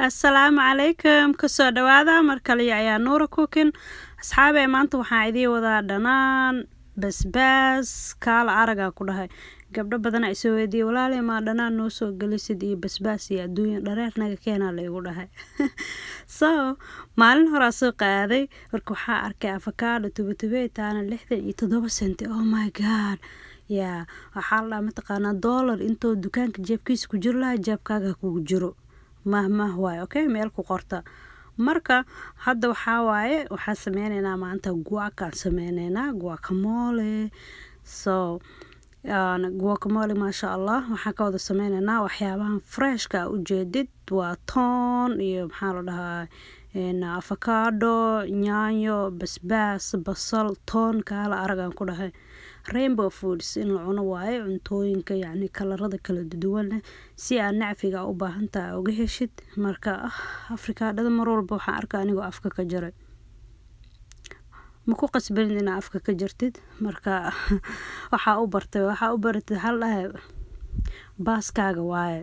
Assalaamu calaykum, kusoo dhawaada mar kale ayaa Nuura Cooking. Asxaabey, maanta waxaan idiin wadaa dhanaan basbaas kaala aragaa ku dhahay. Gabdho badan ay soo weydiiyey, "Walaaley, maa dhanaan noo soo gelisid iyo basbaas iyo adduunya dhareer naga keenaa?" la igu dhahay. So maalin horaa soo qaaday. Marka waxaa arkay afakaadho tubatubey taana 67 senti. Oh my God, yaa waxaa la dhahaa, mataqaanaa, dollar intoo dukaanka jeebkiisa ku jiro lahaa, jeebkaaga kugu jiro. Mahmah waaye, okay, meel ku qorta. Marka hadda waxaa waaye, waxaan sameyneynaa maanta guac-aan sameyneynaa, guacamole. So guacamole, maasha Allah, waxaan ka wada sameyneynaa waxyaabahan freshka ujeedid. Waa toon iyo, maxaa la dhahaa, avocado, yaanyo, basbaas, basal, toon kaala aragaan ku dhahay. Rainbow foods in la cuno waaye, cuntooyinka yacni kalarada kala duwan leh, si aad nacfiga u baahan tahay uga heshid. Marka afrikaadhada mar walba waxaan arkaa anigoo afka ka jaray. Ma ku qasbanin inaa afka ka jartid. Marka waxaa u bartay, waxaa u baratid, waxaa la dhahay baaskaaga waaye.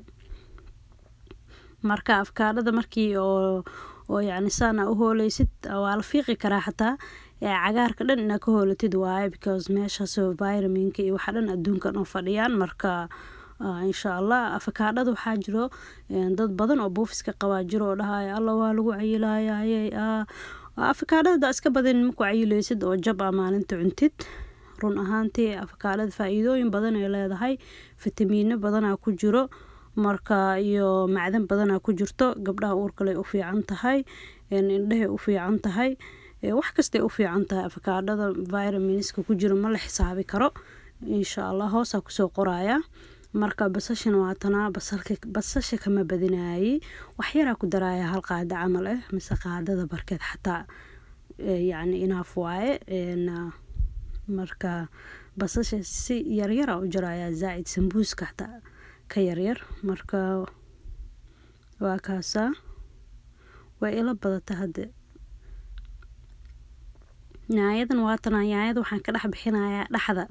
Marka afkaadhada markii oo yacni saan aa u hooleysid, waa la fiiqi karaa xataa. Cagaarka dhan inaad ka hoolatid waaye, because meeshaas vitaminka iyo waxa dhan adduunkan oo fadhiyaan. Marka insha Allah, afakaadhada waxaa jiro dad badan oo buufiska qabaa jiro oo dhahaya, "Alla, waa lagu cayilaayay." Afakaadhada hadaa iska badin, maku cayileysid oo jab ah maalinta cuntid. Run ahaantii, afakaadhada faa-iidooyin badan ay leedahay, fitamiino badanaa ku jiro, marka iyo macdan badanaa ku jirto. Gabdhaha uurka leh u fiican tahay, indhahay u fiican tahay, wax kastay u fiican tahay. Afakaadhada vitaminska ku jiro ma la xisaabi karo. Insha Allah, hoosaa kusoo qoraya. Marka basashana waa tanaa. Basalka, basasha kama badinaayay, wax yaraa ku daraaya, hal qaado camal ah mise qaadada barkeed xataa, yacni enough waaye. Marka basasha si yaryar u jarayaa, zaaid sambuuska xataa ka yaryar. Marka waa kaasaa, way ila badata hadde. Yaanyadan waa tanaa. Yaanyada waxaan ka dhex bixinayaa dhexda,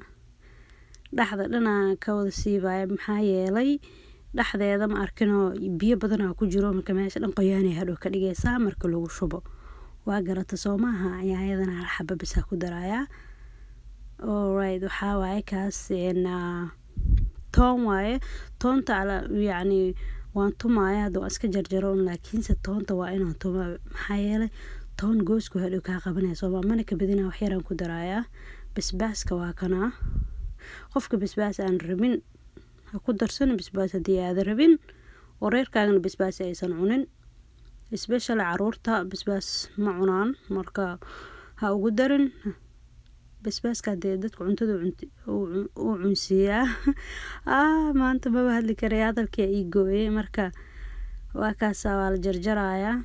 dhexda dhanaan ka wada siibaya. Maxaa yeelay, dhexdeeda ma arkinoo biyo badanaa ku jiro. Marka meesha dhan qoyaanay hadhow ka dhigaysaa marka lagu shubo. Waa garata, soo maaha? Yaanyadana hal xaba bisaa ku darayaa. Alright, waxaa waaye kaas toon waaye. Toonta yacni waan tumaaya hadda, waan iska jarjaro, laakiinse toonta waa inaan tumaa. Maxaa yeelay, toon goosku hadhow kaa qabanaya, sooma? Mana ka badinaa, wax yaraan ku darayaa. Basbaaska waa kanaa. Qofka basbaas aan rabin ha ku darsan basbaas haddii aadan rabin, oo reerkaagana basbaas aysan cunin. Especially caruurta basbaas ma cunaan, marka ha ugu darin basbaaska. Hadee dadka cuntada u cunsiiyaa. Maanta maba hadli karay, hadalkii ii gooyay. Marka waa kaasaa, waa la jarjarayaa.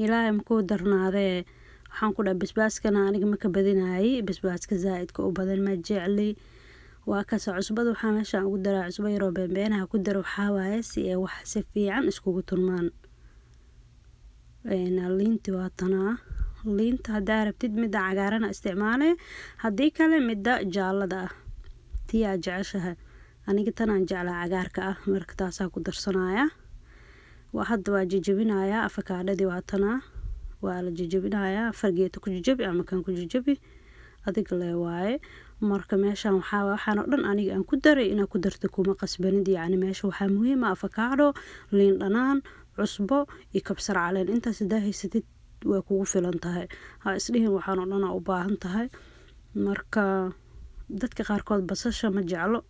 Ilaahay makuu darnaadee, waxaan ku dhahay, basbaaskana aniga ma ka badinaayay, basbaaska zaa-idka u badan ma jecli. Waa kaasa. Cusbada waxaa meeshaan ugu daraa cusbo yaroo beenbeenaha ku daro. Waxaa waaye si ay wax si fiican iskugu turmaan. Liinti waa tanaa. Liinta haddaa rabtid midda cagaarana isticmaale, haddii kale midda jaalada ah, tii aad jeceshahay. Aniga tanaan jeclaa, cagaarka ah, marka taasaa ku darsanaya. Waa hadda waa jajabinayaa. Afakaadhadii waa tanaa, waa la jajabinayaa. Fargeeto ku jajabi ama kan ku jajabi, adiga le waaye. Marka meeshaan waxaa, waxaan oo dhan aniga aan ku daray, inaad ku darto kuma qasbanid. Yacni meesha waxaa muhiim ah afakaadho, liin dhanaan, cusbo iyo kabsar caleen. Intaas hadaa haysatid, way kugu filan tahay. Ha isdhihin waxaan oo dhan aa u baahan tahay. Marka dadka qaarkood basasha ma jeclo,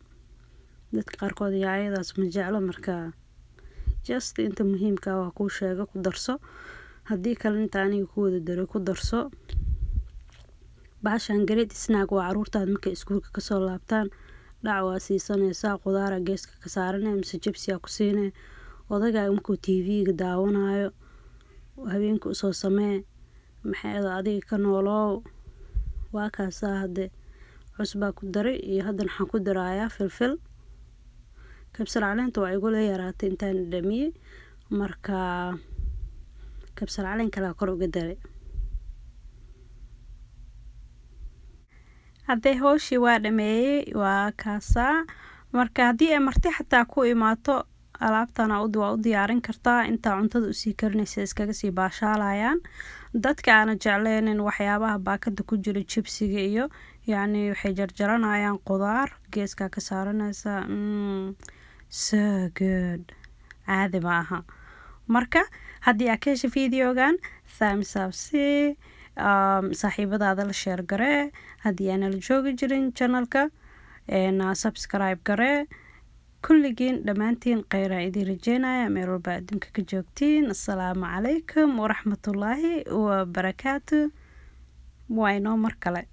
dadka qaarkood yaanyadaas ma jeclo. Marka just inta muhiimka waa kuu sheego, ku darso. Haddii kale, inta aniga ku wada daray ku darso. Bahashan great snack waa. Caruurtaada markay iskuulka kasoo laabtaan, dhac waa siisanaysaa, qudaara geeska ka saaranay mise jibsiyaa ku siinay. Odagaaga markuu TV-ga daawanayo habeenka, usoo samee. Maxay adiga ka nooloow. Waa kaasaa. Hadde cusbaa ku daray iyo haddana waxaan ku darayaa filfil. Kabsar caleenta waa igula yaraatay intaan dhamiyey, marka kabsar caleen kalaa kor uga daray. Haddee howshii waa dhameeyey, waa kaasaa. Marka haddii ay marti xataa ku imaato Alaabtana waa u diyaarin kartaa intaa cuntada usii karinaysa, iskaga sii baashaalayaan. Dadka aana jecleynin waxyaabaha baakada ku jira, jibsiga iyo yacni, waxay jarjaranayaan qudaar, geeskaa ka saaranaysa. So good, caadi ma aha. Marka haddii aad ka hesha videogan, thumbs up si saaxiibadaada la share garee. Haddii aana la joogi jirin channelka, subscribe garee. Kulligiin dhammaantiin kheyraan idiin rajeynaya meel walba adduunka ka joogtiin. Assalaamu calaykum waraxmatullaahi wabarakaatu. Waa inoo mar kale.